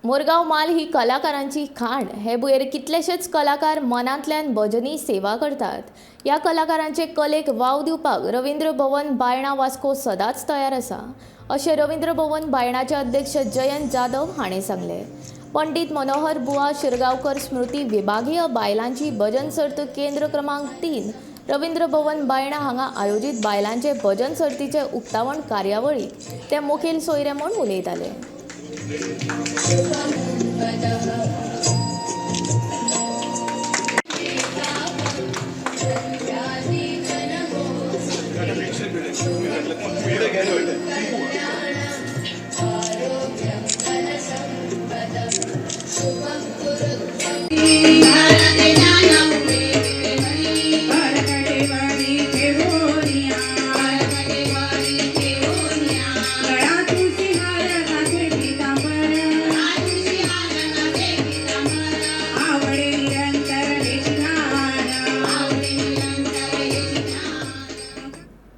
मुरगांव माल ही कलाकारांची खाण. हे भुंयेर कितलेशेच कलाकार मनांतल्यान भजनी सेवा करतात. ह्या कलाकारांचे कलेक वाव दिवपाक रवींद्र भवन बायणा वास्को सदांच तयार आसा, अशें रवींद्र भवन बायणाचे अध्यक्ष जयंत जाधव हांणी सांगलें. पंडित मनोहर बुवा शिरगांवकर स्मृती विभागीय बायलांची भजन सर्त केंद्र क्रमांक 3, रवींद्र भवन बायणा हांगा आयोजीत बायलांचे भजन सर्तीचे उक्तावण कार्यावळीक ते मुखेल सोयरे म्हूण उलयताले.